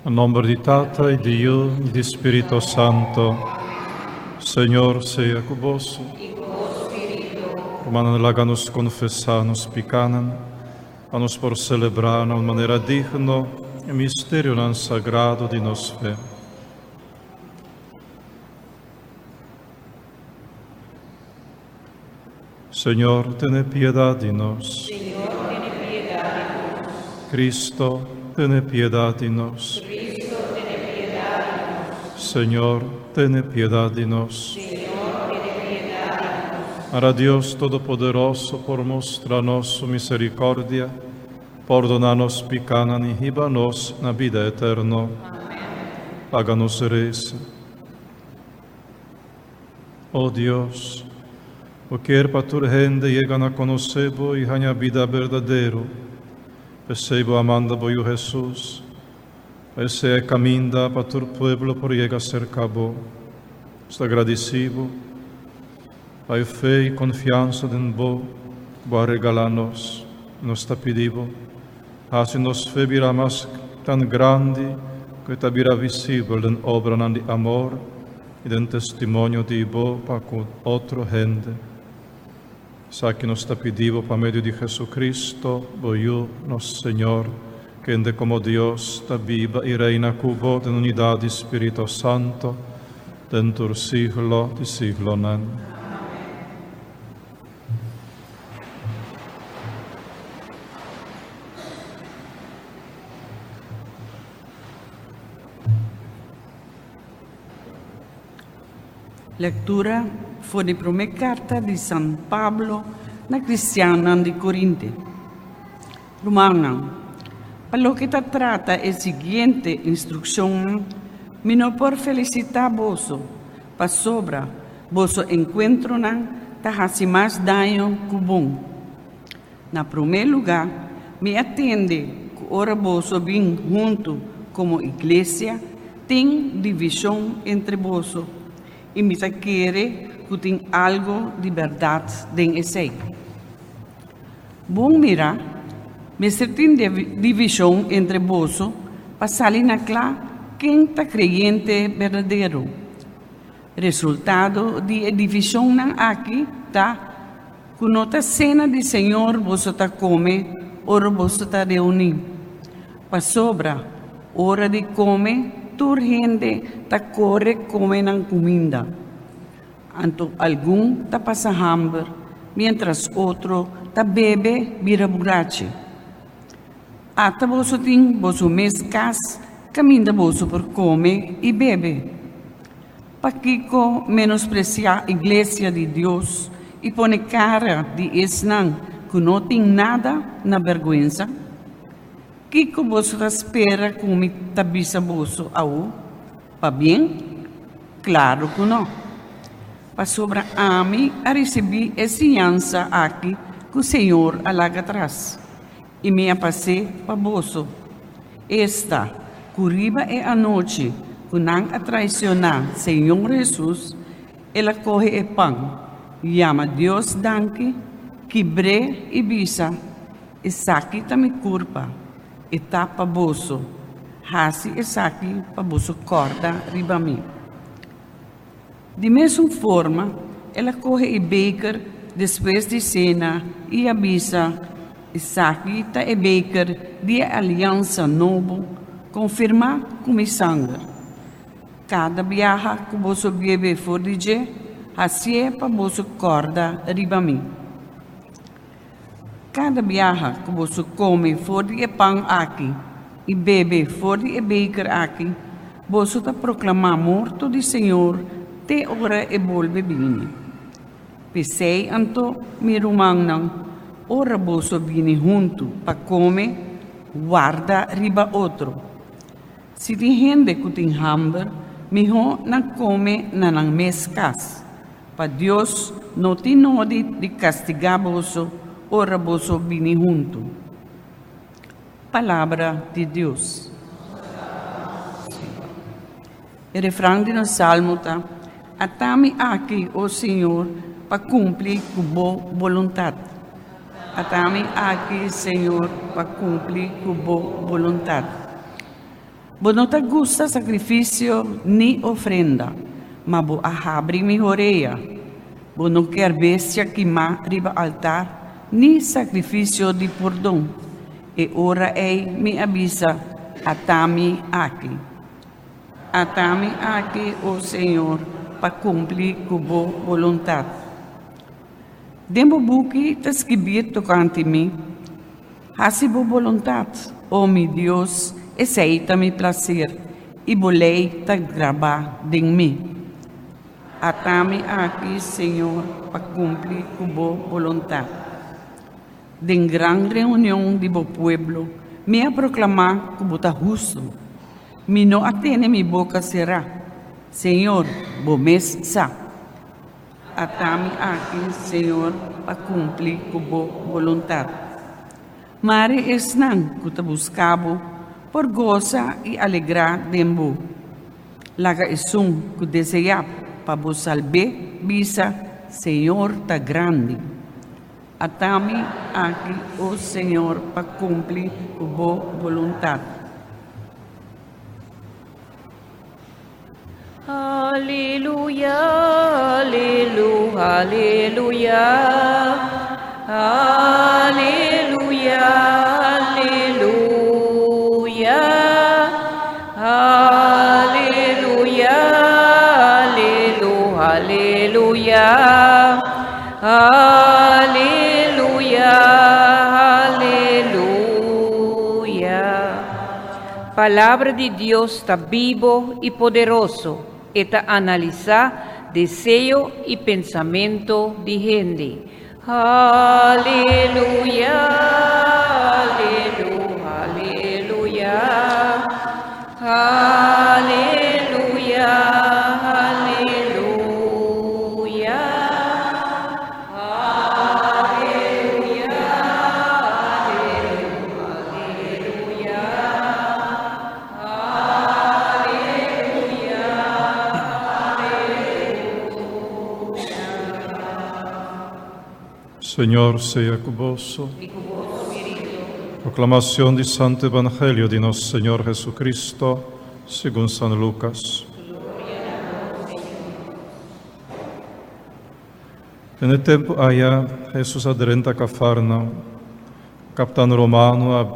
Na nomber di Tata y di Yu y di Spirito Santo. Señor sea cu boso. Rumannan, laga nos confesa nos picanan, pa nos por celebra na un manera digno e misterionan sagrado di nos fe. Señor, tene piedad di nos. Señor, tene piedad di nos. Cristo, tene piedad di nos. Cristo, tene piedad di nos. Señor, tene piedad di nos. Señor, tene piedad di nos. Ara Dios Todopoderoso por mustra nos su misericordia, pordona nos picanan y hiba nos na bida eterno. Amén. Laga nos reza. O Dios, Bo kier pa tur hende yega na konosé Bo i haña bida berdadero. P'esei Bo a manda Bo Yu Hesus, pa e sea e kaminda pa tur pueblo por yega serka Bo. Nos ta gradisí Bo pa e fe i konfiansa den Bo ku Bo a regalá nos. Nos ta pidi Bo, hasi nos fe bira mas tan grandi ku e ta bira visibel den obranan di amor i den testimonio di Bo pa ku otro hende. Esaki nos ta pidi Bo pa medio di Jesucristo, Bo Yu, nos Señor, kende komo Dios ta biba i reina ku Bo den unidat di Spirito Santo, den tur siglo di siglonan. Lektura for di promé karta di San Pablo na kristiannan di Korinte. Rumannan, pa loke ta trata e siguiente instrukshonnan, mi no por felisitá boso, pasobra boso enkuentronan ta hasi mas daño ku bon. Na promé lugá, mi a tende ku ora boso bin huntu komo iglesia, tin divishon entre boso, i mi ta kere ku tin algu di bèrdat den esei. Bon mirá, mester tin divishon entre boso pa sali na kla ken ta kreyente berdadero. Resultado di e divishonnan aki ta ku no ta sena di Señor boso ta kome ora boso ta reuní. Pasobra ora di kome tur hende ta kore kome nan kuminda. Anto algun ta pasa hamber, miéntras otro ta bebe bira burachi. Ata boso tin boso mes kas kaminda boso por kome i bebe. Pakiko menospresiá iglesia di Dios i pone kara di esnan ku no tin nada na bèrgwensa? Kiko boso ta spera ku mi ta bisa boso awo? Pabien? Klaru ku no! Pasobra ami a risibí e siñansa aki ku Señor a laga atras, i mi a pas'é pa boso, esta, ku riba e anochi ku nan a traisioná Señor Hesus, el a kohe e pan, yama Dios danki, kibr'é i bisa, Esaki ta mi kurpa, e ta pa boso. Hasi esaki pa boso kòrda riba mi. Di mesun forma, el a kohe e beker despues di sena i a bisa, Esaki ta e beker di e aliansa nobo konfirmá ku mi sanger. Kada biaha ku boso bebe for di dje, hasié pa boso kòrda riba mi. Kada biaha ku boso kome for di e pan aki i bebe for di e beker aki, boso ta proklamá morto di Señor te ora e bolbe bini. P'esei anto, mi rumannan, ora boso bini huntu pa kome, warda riba otro. Si tin hende ku tin hamber, mihó nan kome na nan mes kas, Pa Dios no tin nodi di kastigá boso ora boso bini huntu. Palabra di Dios. E refran di nos salmo ta, Atami aki, o Señor, pa kumpli ku bo boluntat. Atami aki, Señor, pa kumpli ku bo boluntat. Bo no ta gusta sakrifisio ni ofrenda, ma bo a habri mi orea. Bo no kier bestia kimá riba altar, ni sakrifisio di pordon. E ora ei mi a bisa, Ata mi aki. Ata mi aki, o Señor, pa kumpli ku bo boluntat. Den bo buki ta skibí tokante mi, Hasi bo boluntat, o mi Dios, esei ta mi plaser, i bo lei ta grabá den mi. Ata mi aki, Señor, pa kumpli ku bo boluntat. Den gran reunion di bo pueblo mi a proklamá ku bo ta hustu. Mi no a tene mi boka será. Señor, bo mes sa. Ata mi aki, Señor, pa kumpli ku bo boluntat. Mare esnan ku ta buska bo por gosa i alegrá den bo. Laga esun ku deseá pa bo salb'é bisa, Señor ta grandi. Ata mi aki, o Señor, pa kumpli ku bo boluntat. Aleluya, alelu, aleluya, aleluya, aleluya, aleluya, alelu, aleluya, aleluya, aleluya. Palabra di Dios ta bibo i poderoso. E ta analisá deseo i pensamentu di hende. Aleluya, alelu, aleluya, aleluya, aleluya, aleluya, alelu, aleluya, aleluya, aleluya. Señor sea ku boso. Proclamación di Santo Evangelio di nos Señor Jesucristo, segun San Lucas. Den e tempu aya, Hesus a drenta Kafarnaum. Kaptan romano a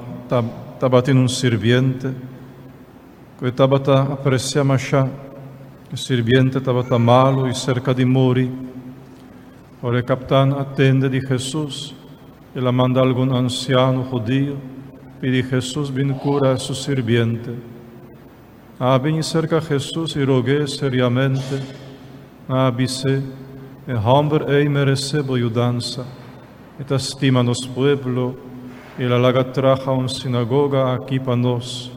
tabatin un sirbiente ku e tabata apresiá mashá. E sirbiente tabata malu i serka di muri. Ora e kaptan a tende di Hesus, el a manda algun ansiano hudiu pidi Hesus bin kura su sirbiente. A bini serka Hesus i rog'é seriamente. A bis'é, E hòmber ei meresé bo yudansa. E ta stima nos pueblo i el a laga traha un sinagoga aki pa nos.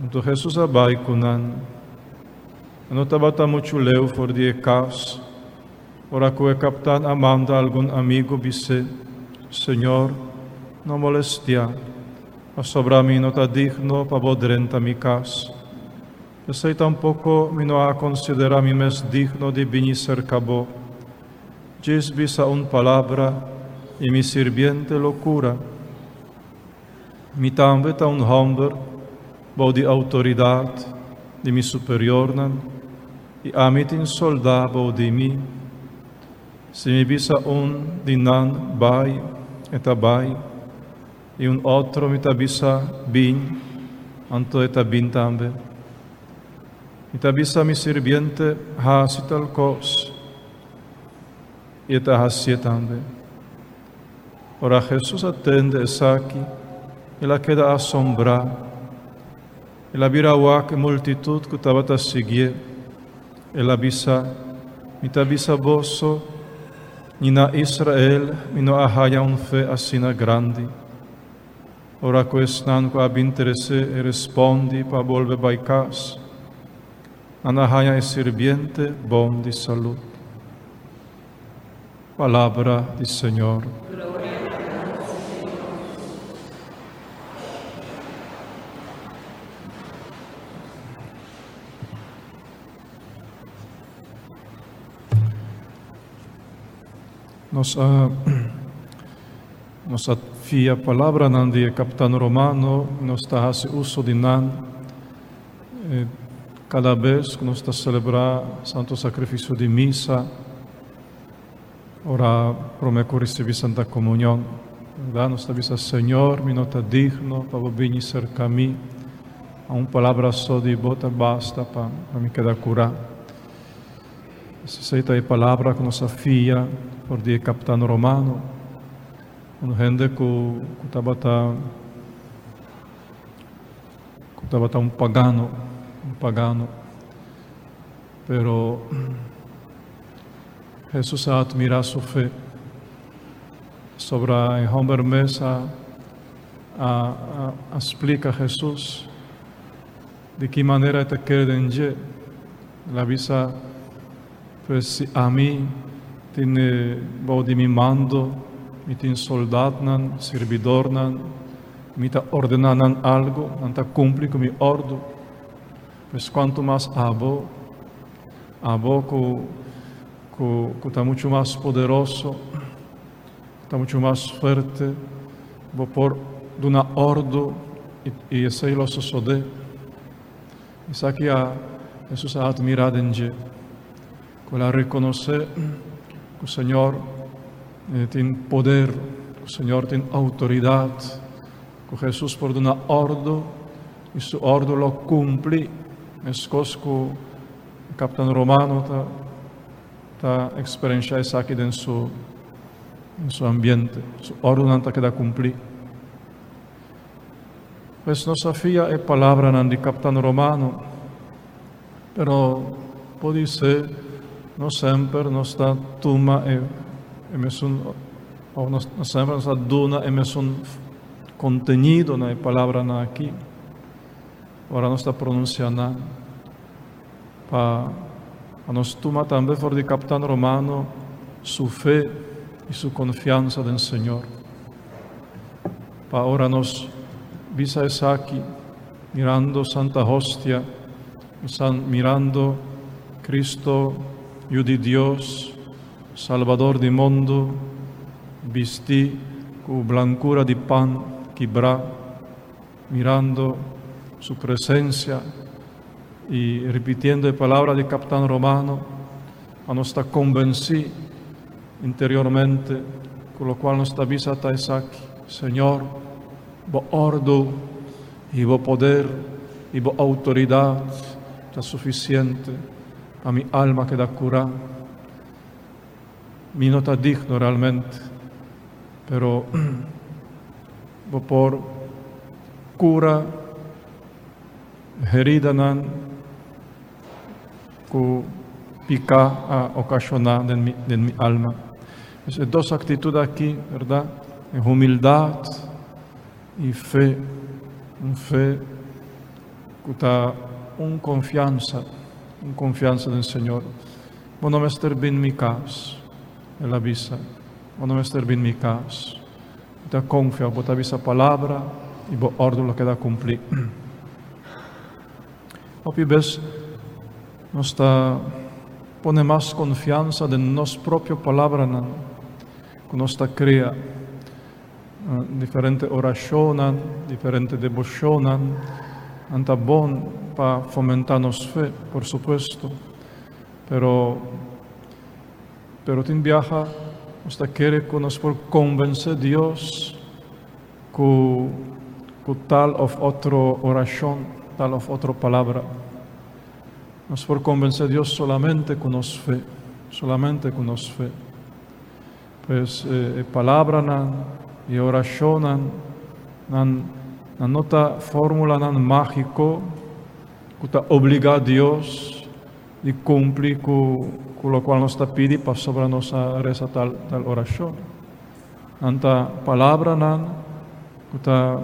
Anto Hesus a bai ku nan. E no tabata muchu leu for di e kas, ora ku e kaptan a manda algun amigu bis'é, Señor, no molestiá, pasobra mi no ta digno pa bo drenta mi kas. P'esei tampoko mi no a konsiderá mi mes digno di bini serka bo. Djis bisa un palabra, i mi sirbiente lo kura. Mi tambe ta un hòmber bou di outoridat di mi superiornan, i ami tin soldá bou di mi. Si mi bisa un di nan, Bai, e ta bai, i un otro mi ta bisa, Bin, anto e ta bin tambe. Mi ta bisa mi sirbiente, Hasi tal kos, i e ta hasié tambe. Ora Hesus a tende esaki, el a keda asombrá. El a bira wak e multitut ku tabata siguié. El a bisa, Mi ta bisa boso, ni na Israel mi no a haña un fe asina grandi. Ora ku esnan ku a bin trese e respondi pa bolbe bai kas, nan a haña e sirbiente bon di salú. Palabra di Señor. Nos a nos a fia palabranan di e kaptan romano, nos ta hasi uso di nan. Eh, kada bes ku nos ta selebrá Santo Sakrifisio di Misa, ora promé ku risibí Santa Komunion, bèrdat? Nos ta bisa, Señor, mi no ta digno pa bo bini serka mi, ma un palabra so di bo ta basta pa mi keda kurá. Esei ta e palabra ku nos a fia for di e kaptan romano, un hende ku tabata ku tabata un pagano, un pagano. Pero Hesus a atmirá su fe. Sobra e hòmber mes a a a splika Hesus di ki manera e ta kere den dje. El a bisa, Pues si ami tin bou di mi mando, mi tin soldatnan, sirbidornan, mi ta ordená nan algu, nan ta kumpli ku mi òrdu. Pues kuantu mas abo, abo ku ku ku ta muchu mas poderoso, ku ta muchu mas fuerte, bo por duna òrdu i i esei lo sosodé. Esaki a Hesus a admirá den dje, ku el a rekonosé ku Señor tin poder, ku Señor tin outoridat, ku Hesus por duna òrdu i su òrdu lo kumpli, meskos ku e kaptan romano ta ta eksperenshá esaki den su den su ambiente, su òrdunan ta keda kumplí. Pues nos a fia e palabranan di kaptan romano, pero podisé no semper nos ta tuma e e mesun òf no no semper nos ta duna e mesun kontenido na e palabranan aki ora nos ta pronunsiá nan. Pa pa nos tuma tambe for di kaptan romano su fe i su konfiansa den Señor. Pa ora nos bisa esaki, mirando Santa Hostia, san mirando Cristo, Yu di Dios, Salbador di mundu, bisti ku blankura di pan kibrá, mirando Su presencia i ripitiendo e palabra di Captan Romano, pa nos ta konbensí interiormente ku lokual nos ta bisa ta esaki, Señor, Bo òrdu i Bo poder i Bo outoridat ta sufisiente pa mi alma keda kurá. Mi no ta digno realmente, pero Bo por kura heridanan ku piká a okashoná den mi den mi alma. Pues e dos aktitut aki, bèrdat? E humildat i fe, un fe ku ta un konfiansa, un konfiansa den Señor. Bo no mester bin mi kas, el a bisa, bo no mester bin mi kas. Mi ta konfia bo ta bisa palabra i bo òrdu lo keda kumplí. Hopi bes nos ta pone mas konfiansa den nos propio palabranan ku nos ta krea. Diferente orashonnan, diferente deboshonnan, nan ta bon pa fomentá nos fe, por supuesto, pero Pero tin biaha nos ta kere ku nos por konvensé Dios ku ku tal òf otro orashon, tal òf otro palabra. Nos por konvensé Dios solamente ku nos fe, solamente ku nos fe. Pues e palabranan i e orashonnan nan nan no ta fórmulanan mágiko ku ta obligá Dios di kumpli ku ku lokual nos ta pidi pasobra nos a resa tal tal orashon. Nan ta palabranan ku ta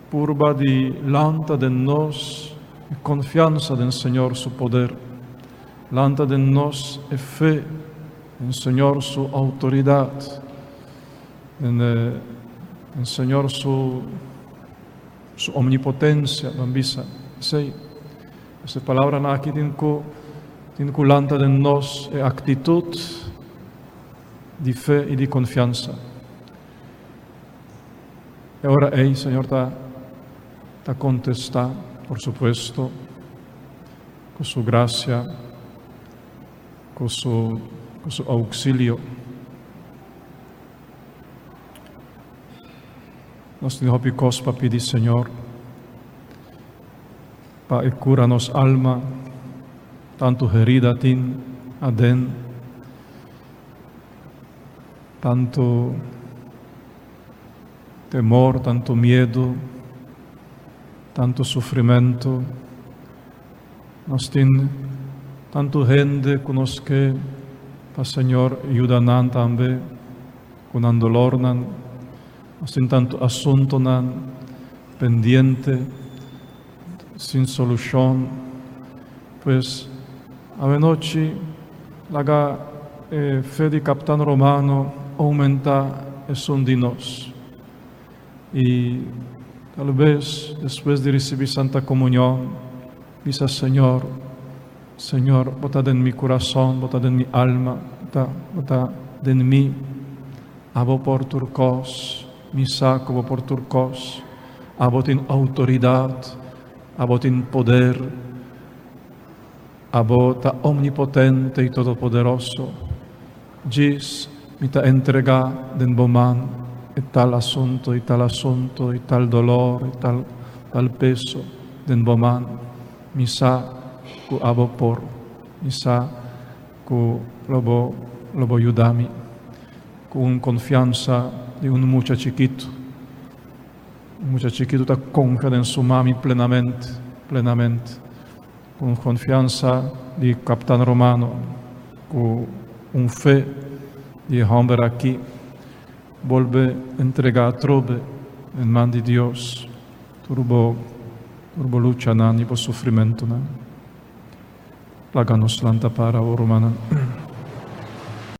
purba di lanta den nos e konfiansa den Señor su poder, lanta den nos e fe den Señor su outoridat, den den Señor su su omnipotensia, ban bisa esei. Pues e palabranan aki tin ku tin ku lanta den nos e aktitut di fe i di konfiansa. E ora ei Señor ta ta kontestá, por supuesto. Ku su grasia, ku su ku su ouksilio. Nos tin hopi kos pa pidi Señor, pa e kura nos alma, tantu herida tin aden, tantu temor, tantu miedu, tantu sufrimentu. Nos tin tantu hende ku nos ke pa Señor yuda nan tambe ku nan dolornan. Nos tin tantu asuntunan pendiente sin solushon. Pues awenochi laga e fe di Kaptan Romano oumentá esun di nos. I tal bes despues di risibí Santa Komunion, bisa, Señor, Señor, Bo ta den mi kurason, Bo ta den mi alma, Bo ta, Bo ta den mi. Abo por tur kos, mi sa ku Bo por tur kos. Abo tin outoridat, Abo tin poder, Abo ta omnipotente i todopoderoso. Djis mi ta entregá den bo man e tal asunto i tal asunto i tal dolor i tal tal peso den bo man. Mi sa ku abo por. Mi sa ku lo bo lo bo yuda mi. Ku un konfiansa di un mucha chikitu. Un mucha chikitu ta konfia den su mami plenamente, plenamente. Ku konfiansa di kaptan romano, ku un fe di e hòmber aki, bolbe entregá atrobe den man di Dios tur bo tur bo luchanan i bo sufrimentunan. Laga nos lanta para, o rumannan.